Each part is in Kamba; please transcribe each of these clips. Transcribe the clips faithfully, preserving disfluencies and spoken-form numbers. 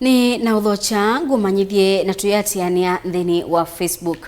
Nĩ na ũthokya ngũmanyĩthye na tũyĩatĩanĩa nthĩnĩ wa Facebook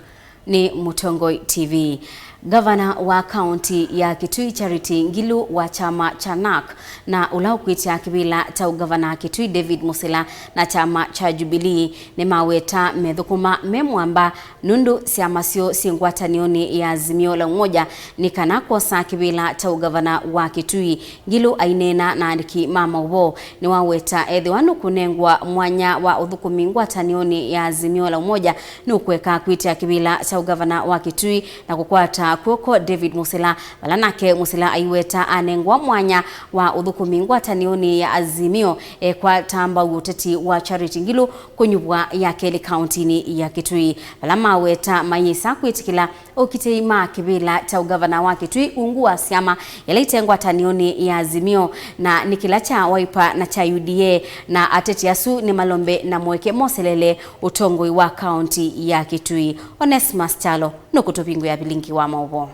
nĩ Mũtongoi T V. Ngavana wa kaũnti ya Kitui Charity Ngilu wa kyama kya NARC na ũla ũkwĩtya kĩvĩla kya ũngavana Kitui David Musila na kyama kya Jubilee nĩmaweta methũkũma me mwamba nũndũ syama syoo syĩ ngwatanĩonĩ ya Azimio la Umoja nĩ kana kwosa kĩvĩla kya ũngavana wa Kitui. Ngilu aineena na andĩki ma maũvoo nĩwaweta ethĩwa nũkũnengwa mwanya wa ũthũkũmi ngwatanĩonĩ ya Azimio la Umoja nũkũeka kwĩtya kĩvĩla kya ũngavana wa Kitui na kũkwata kw'oko David Musila, vala nake Musila aiweta anengwa mwanya wa ũthũkũmi ngwatanĩonĩ ya Azimio ekwata mbau ũteti wa Charity Ngilu kũnyuvwa ya kelĩ kaũntinĩ ya Kitui, vala maweta mayĩsa kwĩtĩkĩla okitei ma kĩvĩla kya ũngavana wa Kitui ungu wa syama ila ite ngwatanĩonĩ ya Azimio, na nĩ kĩla kya Wiper na kya U D A, na ateti asu nĩmalombe na mũeke moselele ũtongoi wa kaũnti ya Kitui. Onesmus Kyalo nũkũtũvingũĩa vilingi wa maũvoo.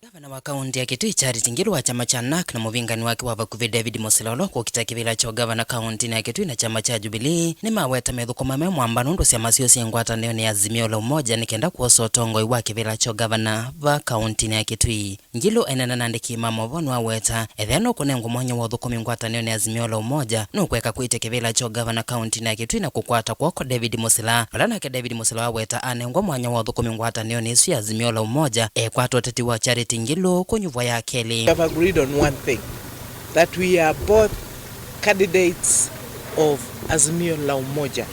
Ngavana wa kaũnti ya Kitui Charity Ngilu wa kyama kya NARC na mũvingani wake wa vakuvĩ David Musila ũla ũkũkita kĩvĩla kya ũngavana kaũntinĩ ya Kitui na kyama kya Jubilee nĩmaweta methũkũma me mwamba nũndũ syama syoo syĩ ngwatanĩonĩ ya Azimio la Umoja nĩ kenda kwosa ũtongoi wa kĩvĩla kya ũngavana va kaũntinĩ ya Kitui. Ngilu aineena na andĩki ma maũvoo nĩwaweta ethĩa nũkũnengwa mwanya wa ũthũkũmi ngwatanĩonĩ ya Azimio la Umoja nũkũeka kwĩtya kĩvĩla kya ũngavana kaũntinĩ ya Kitui na kũkwata kw'oko David Musila, vala nake David Musila waweta anengwa mwanya wa ũthũkũmi ngwatanĩonĩ ĩsu ya Azimio la Umoja ekwata ũteti wa Charity Ngilu kũnyuvwa ya kelĩ. We have agreed on one thing, that we are both candidates of Azimio la Umoja.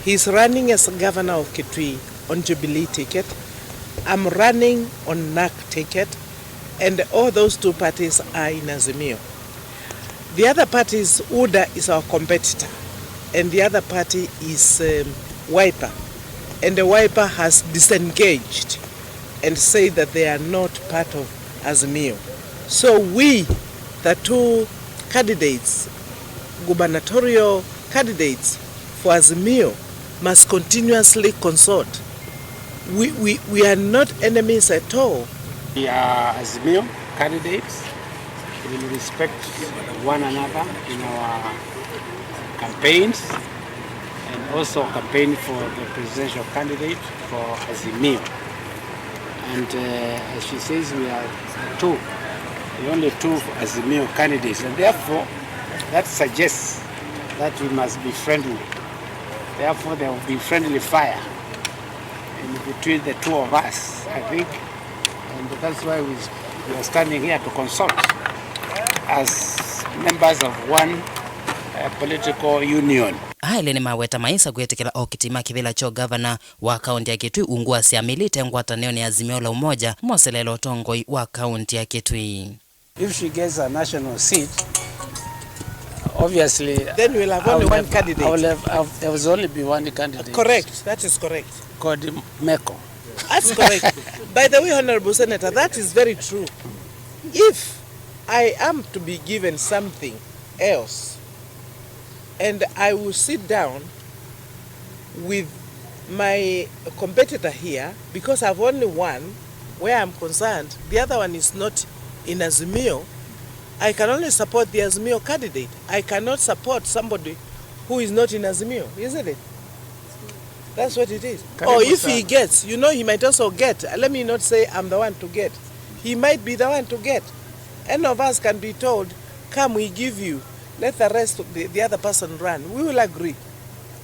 He is running as governor of Kitui on Jubilee ticket. I'm running on NARC ticket, and all those two parties are in Azimio. The other party is UDA is our competitor, and the other party is, um, Wiper, and the Wiper has disengaged and said that they are not part of Azimio. So we, the two candidates, gubernatorial candidates for Azimio, must continuously consult. We, we, we are not enemies at all. We are Azimio candidates. We will respect one another in our campaigns and also campaign for the presidential candidate for Azimio. And, uh, as she says, we are two, the only two Azimio candidates, and therefore that suggests that we must be friendly. Therefore, there will be friendly fire in between the two of us, I think. And that's why we, we are standing here to consult as members of one, uh, political union. Aa elĩ nĩmaweta mayĩsa kwĩtĩkĩla okiti ma kĩvĩla kya ũngavana wa kaũnti ya Kitui ungu wa syama ila ite ngwatanĩonĩ ya Azimio la Umoja moselele ũtongoi wa kaũnti ya Kitui. If she gets a national seat, obviously, then we'll have only one candidate. I will have, I will have, there will only be one candidate. Correct. That is correct. Called Meko. That's correct. By the way, Honorable Senator, that is very true. If I am to be given something else, and I will sit down with my competitor here, because I've only one where I'm concerned, the other one is not in Azimio, I can only support the Azimio candidate. I cannot support somebody who is not in Azimio, isn't it? That's what it is. Or if he gets, you know, he might also get. Let me not say I'm the one to get. He might be the one to get. Any of us can be told, "Come, we give you. Let the rest, the, the other person run." We will agree.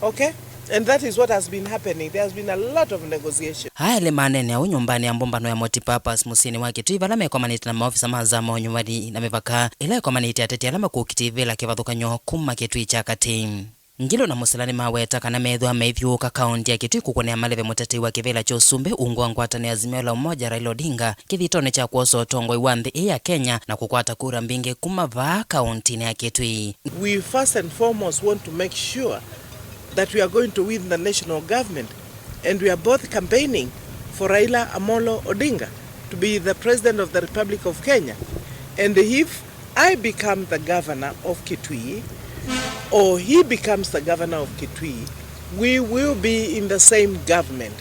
Okay? And that is what has been happening. There has been a lot of negotiation. Aa elĩ maneenea ũu nyũmbanĩ ya mbũmbano ya multipurpose mũsyĩnĩ wa Kitui, vala mekomanĩte na maofisa ma nzama wa ũnyuvani na mĩvaka, ĩla ĩkomanĩte ateti ala makũkitĩvĩla kĩvathũkany'o kuma Kitui kya katĩ. Ngilu na Musila nĩmaweta kana meethĩwa maithyũũka kaũnti ya Kitui kũkũnĩa maleve mũtetei wa kĩvĩla kya ũsumbĩ ungu wa ngwatanĩo ya Azimio la Umoja, Raila Odinga, kĩthitonĩ kya kwosa ũtongoi wa nthĩ ĩĩ ya Kenya na kũkwata kura mbingĩ kuma vaa kaũntinĩ ya Kitui. We first and foremost want to make sure that we are going to win the national government, and we are both campaigning for Raila Amolo Odinga to be the President of the Republic of Kenya. And if I become the governor of Kitui, or he becomes the governor of Kitui, we will be in the same government.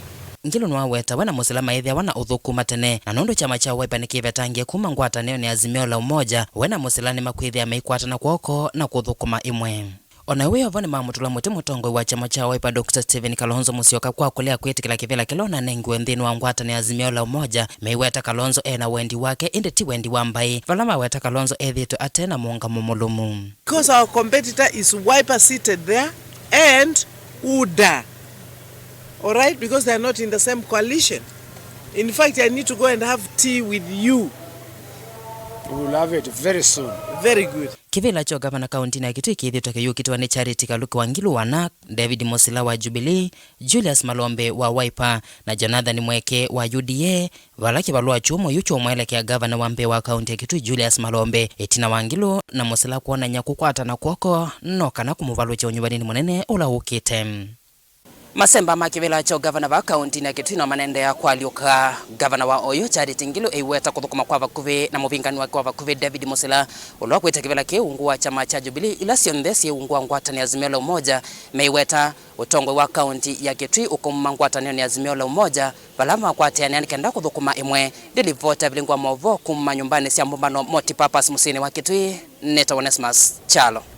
Ngilu nĩwaweta we na Musila maĩthĩawa na ũthũkũma tene, na nũndũ kyama kya Wiper nĩkĩvetangie kuma ngwatanĩonĩ ya Azimio la Umoja, we na Musila nĩmakwĩthĩa maikwatana kw'oko na kũthũkũma ĩmwe. O na wĩ o vo, nĩmamũtũla mũtĩ mũtongoi wa kyama kya Wiper, Doctor Stephen Kalonzo Musyoka, kwa kũlea kwĩtĩkĩla kĩvĩla kĩla ũnanengiwe nthĩnĩ wa ngwatanĩo ya Azimio la Umoja, meiweta Kalonzo e na wendi wake, ĩndĩ ti wendi wa mbaĩ, vala maweta Kalonzo ethĩĩtwe ate na mũũngamo mũlũmu. Because our competitor is Wiper seated there and UDA. All right, because they are not in the same coalition. In fact, I need to go and have tea with you. We will have it very soon. Very good. Kĩvĩla kya ũngavana kaũntĩnĩ ya Kitui kĩthĩtwe kĩyũkitwa nĩ Charity Kaluki wa Ngilu wa NARC, David Musila wa Jubilee, Julius Malombe wa Wiper na Jonathan Mweke wa U D A, vala kĩvalũa kyũmũ yu kyũmwelekea ngavana wa mbee wa kaũntĩ ya Kitui Julius Malombe, ĩtina wa Ngilu na Musila kwonany'a kũkwatana kw'oko no kana kũmũvalũkya ũnyuvaninĩ mũnene ũla ũkĩte. Masemba ma kĩvĩla kya ũngavana vaa kaũntĩnĩ ya Kitui no manaendeea kũalyũka. Ngavana wa oyu Charity Ngilu eiweta kũthũkũma kwa vakuvĩ na mũvingani wake wa vakuvĩ David Musila, ũla ũkwĩte kĩvĩla kĩĩ ungu wa kyama kya Jubilee, ila syonthe syĩ ungu wa ngwatanĩo ya Azimio la Umoja. Meiweta ũtongoi wa kaũntĩ ya Kitui ũkũmuma ngwatanĩonĩ ya Azimio la Umoja, vala makwatĩanĩa nĩ kenda kũthũkũma ĩmwe. Ndilivota vilingwa maũvoo kuma nyũmbanĩ sya mbũmbano Multipurpose mũsyĩnĩ wa Kitui, nĩtawa Onesmus Kyalo.